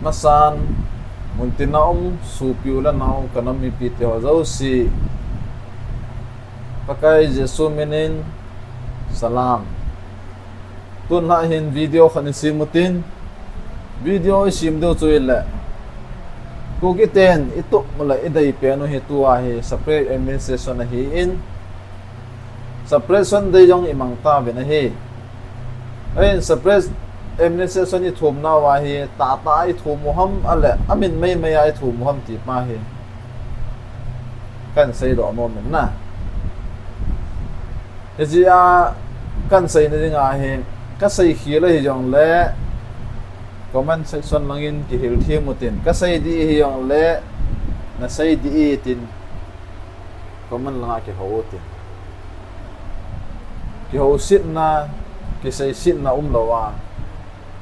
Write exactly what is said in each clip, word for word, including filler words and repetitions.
Masan, muntina um sopi u le nao, ka nam mipite ho jouse, Pakai Jesu minin salam. Tun lah hin video khat isem utin, video isem diu chu ahile, Kuki ten itup u le idei pen u hi tua hi separate administration ahin, separation day jong imang tauvin ahi. Ahin separate administration ithum nauva hi tahtah ithum u ham, ahile amin meimei a ithum u ham ti pa hi kahin seidoh nom in na. Hijeh a kahin seina dinga hi, kasei khel ahi jongle comment section langin kihil them utin, kasei dih ahi jongle nasei dih e tin comment langa kihou utin. Kihousetna, kiseisetna umlouva,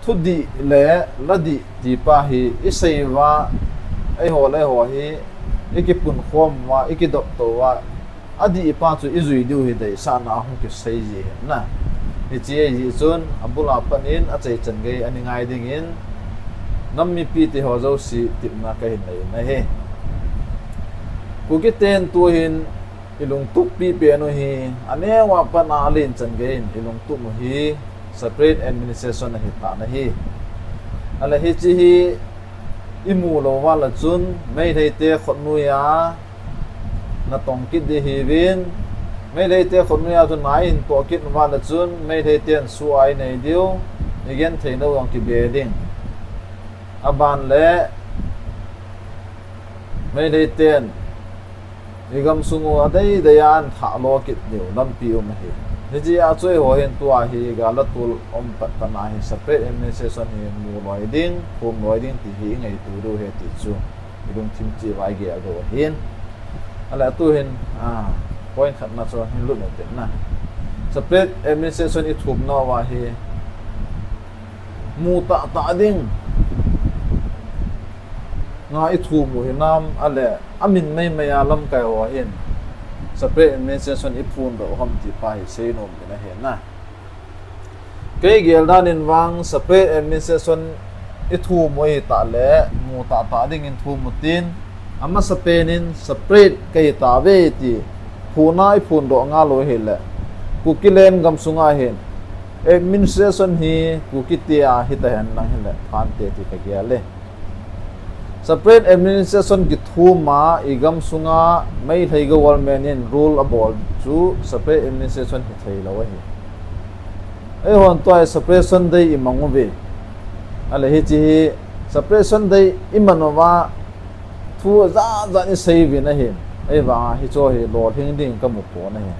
thudih le ladih ti pa hi isei uva, eiho le eiho hi ikipunkhom uva, ikidoptou uva, adih pa chu ijui diu hi deisahna ahung kisei ji ahin na. Hiche ahijeh chun abul a pat in achaichan gei ana ngai dingin nam mipite ho jouse tepna kahin nei in ahi. Kuki ten tuhin ilungtup pipen u hi, aneo a pat a alenchan gei in ilungtup u hi separate administration ahitan ahi. Ahile hiche hi imu lou uva le chun Meitei te khutnoi a natong kit ding ahiuvin, Meitei te khutnoi a chu na ihin toh kit uva le chun Meitei ten soh a inei diu, igenthei nou jong kibe ding. Aban le Meitei ten igamsung u adeidei a ahin thah lo kit diu lampi um ahi. Hijeh a chu eiho hin tua hi gal le tol um patpat na hi separate administration hi mu loi ding, phum loi ding ti hi ingaito diu ahi ti chu ilungthim cheh uva igel diu ahin. Ahile atu hin, a, point khatna chu hin lut u tin na. Separate administration ithum nauva hi mu tahtah ding nga ithum u hinam, ahile amin meimei a lamkai ho hin separate administration iphondoh u ham ti pa hi seinom in ahi na. Kei gel dan in vang separate administration ithum u ahitah le mu tahtah dingin thum utin, amasapen in separate kahi tauve ti phonna iphondoh ngal u ahile, Kuki len gamsunga hin administration hi Kuki te a hitahen lang hile phante ti kagel e. Separate administration kithum a igamsunga Meitei government in rule abol chu separate administration hitheilou ahi. Eihon tua hi separation day imang uve. Ahile hiche hi separation day iman uva thu jatjat isei uvin ahin. Ahivanga hicheho hi lolhing ding kamu pon ahi.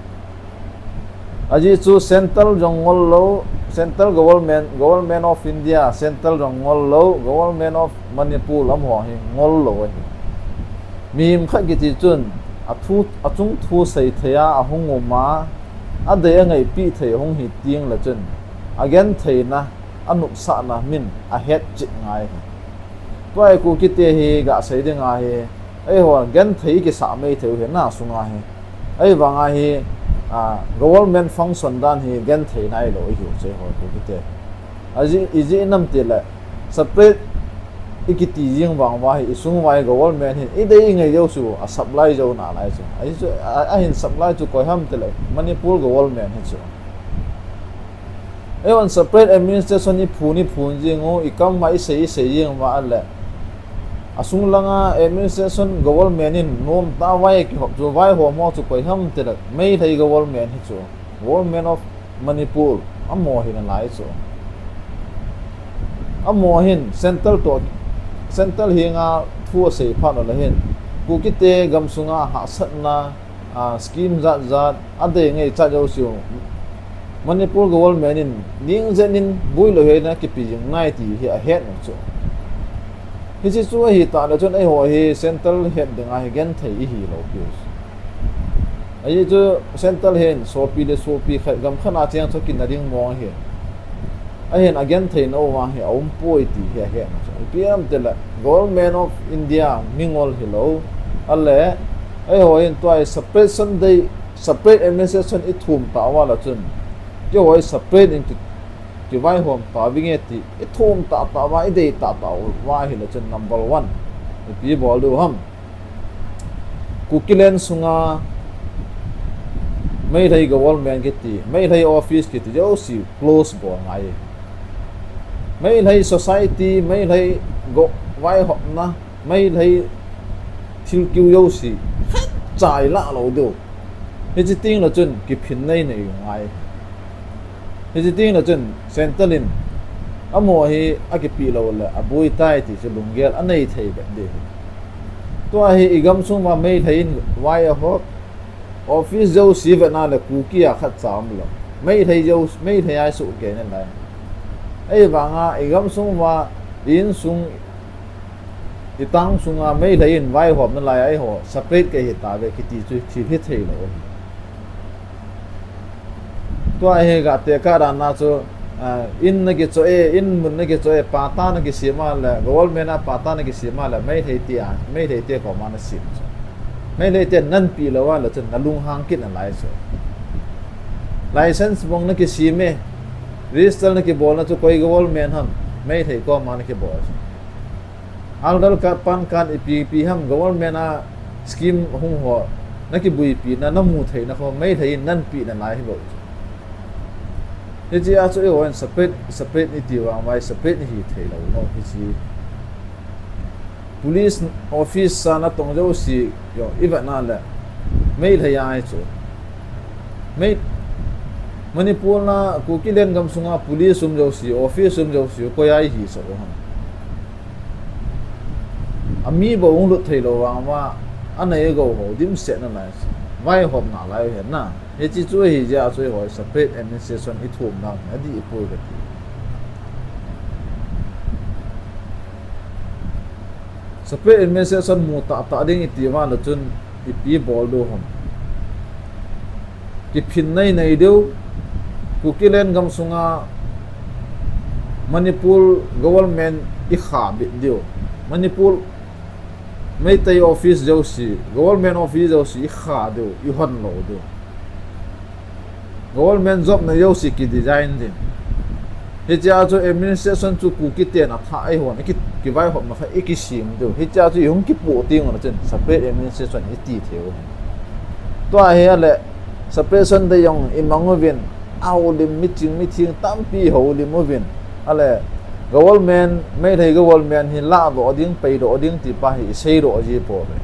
Ajeh chu central jong ngol lou, central government, Government of India, central jong ngol lou, Government of Manipur amaho hi ngol lou ahi. Mihem khat kiti chun athu, achung thu seithei a ahung um a, adei angaipeh thei ahung hi tengle chun, agentheina, anopsahna min ahetchet ngai ahi. Tua hi Kuki te hi gasei dinga hi, eihon genthei ikisah maithei u hi na sunga hi. Ahivanga hi, a, government function dan hi genthei nailou ihiu chu eiho Kuki te. Ajeh, ijeh inem itile separate ikiti jeng vang uva hi, isung uva hi government hin idei ingai jouse a supply jou nalai chu. Ajeh chu, a, ahin supply chu koi ham itile Manipur government hi chu. Eihon separate administration iphon, iphon jeng u, ikam uva isei, isei jeng uva ahile, asung langa administration government in nomtah a vai akihop chu, vaihom ho chu koi ham itile Meitei government hi chu, Government of Manipur, amaho hi nalai chu. Amaho hin central toh, central henga thu asei phat u le hin, Kuki te gamsunga hahsatna, a, scheme jatjat, adei ngaichat jouse u Manipur government in ningjet in builou heina kipe jing nai ti hi ahet u chu. Hiche chu ahitah le chun eiho hi central het dinga hi genthei ihilou piu chu. Ajeh chu central hin sopi le sopi khat, gam khat a cheng chu kina ding mong ahi. Ahin agenthei nou vang hi aumpoi ti hi ahet u chu. Ipi ham itile Government of India mingol hilou. Ahile, eiho hin tua hi separation day, separate administration ithum tauva le chun, keiho hi separate in ki, kivaihom tavinge ti, i thum tahtah uva, i dei tahtah uva ahile chun number one. Ipi bol diu ham. Kukiland sunga Meitei government kiti, Meitei office kiti, jouse close bol ngai. Meitei society, Meitei go vaihopna, Meitei thilkiu jouse, khatcha i lah lou diu. Hichi teng le chun kiphin nei nei ngai. Hichi teng le chun Central in amaho hi akipe lou le aboi tai ti chu lunggel anei thei bep ding ahi. Tua hi i gamsung uva Meitei in vaihop, office jouse vetna le Kuki a khatcha umlou. Meitei jouse, Meitei a i suhkeh nalai. Ahivanga i gamsung uva i insung, i town sunga Meitei in vaihop nalai a eiho separate kahi tauve kiti chu thil hithei lou ahi. Tua hi gah tekah dan a chu, ah, in nakichoh e, in mun nakichoh e, patta nakisem a le, government a patta nakisem a le, Meitei te a, Meitei te koma nasem chu. Meitei te nanpeh lou a le chun nalunghang kit nalai chu. License bang nakisem e, register nakibol na chu koi government ham, Meitei koma nakibol chu. Aadhaar card, PAN card ipi ipi ham government a scheme hung ho, nakibuipi na, namu thei na kho, Meitei in nanpeh nalai hi bou chu. Hichea chu eiho in separate, separate iti vang uva separate ihi thei lou nom hichi. Police office a natong jouse jong i vetna le Meitei a ahi chu. Mei-, Manipur a Kukiland gamsunga police um jouse, office um jouse, koi a ihi sah u ham. Ami bou hung lut thei lou vang uva, anei agou ho dimset nalai chu. Vaihop nalai u ahi na. Hichi chu ahi jeh a chu eiho separate administration i thum dan hi adih poi kati. Separate administration mu tahtah ding iti uva le chun ipi bol diu ham. Kiphin nei nei diu, Kukiland gamsunga Manipur government i kha bit diu. Manipur Meitei office jouse, government office jouse i kha diu, i hon lou diu. Government job na jouse kidesign ding. Hichea chu administration chu Kuki ten athah a eihon, i ki, kivaihopna kha i kisem diu. Hichea chu i hung kipoh teng u le chun separate administration iti thei u ahi. Tua hi ale separation day jong i mang uvin, ahoulim miching mitheng tampi houlim uvin. Ale government, Meitei government hi lahdoh ding, peidoh ding ti pa hi i seidoh ji pouve.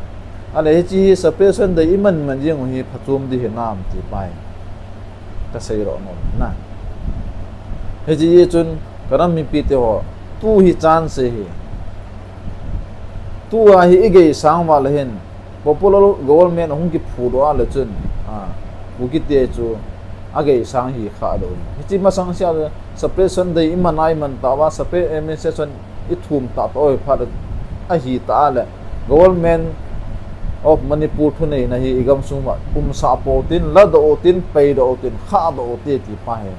Ale hiche hi separation day i man man jing u hi phachom ding hinam ti pa hi kasei doh nom na. Hiche hi chun ka nam mipi te ho, tu hi chance ahi. Tua hi i geisang uva le hin popular government ahung kiphudoh a le chun, a, Kuki te chu ageisang hi kha lou. Hiche masang sea separation day i man a i man tauva, separate administration i thum tahtah u hi phat ahi ta le, Government of Manipur thuneina hi i gamsung uva umsah pou tin, ladoh u tin, peidoh u tin, khahdoh u te ti pa hi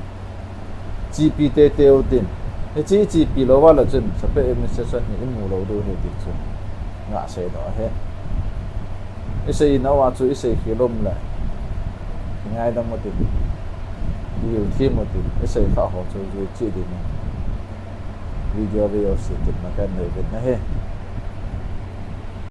chepi teitei u tin. Hiche chepi lou uva le chun separate administration hi i mu lou diu ahi ti chu nga seidoh ahi. I seinau a chu i seikhel um le, i ngaidam u tin, i hilthem u tin, i seikhah ho chu jui cheh ding in video ve jouse tin na kanei uvin ahi.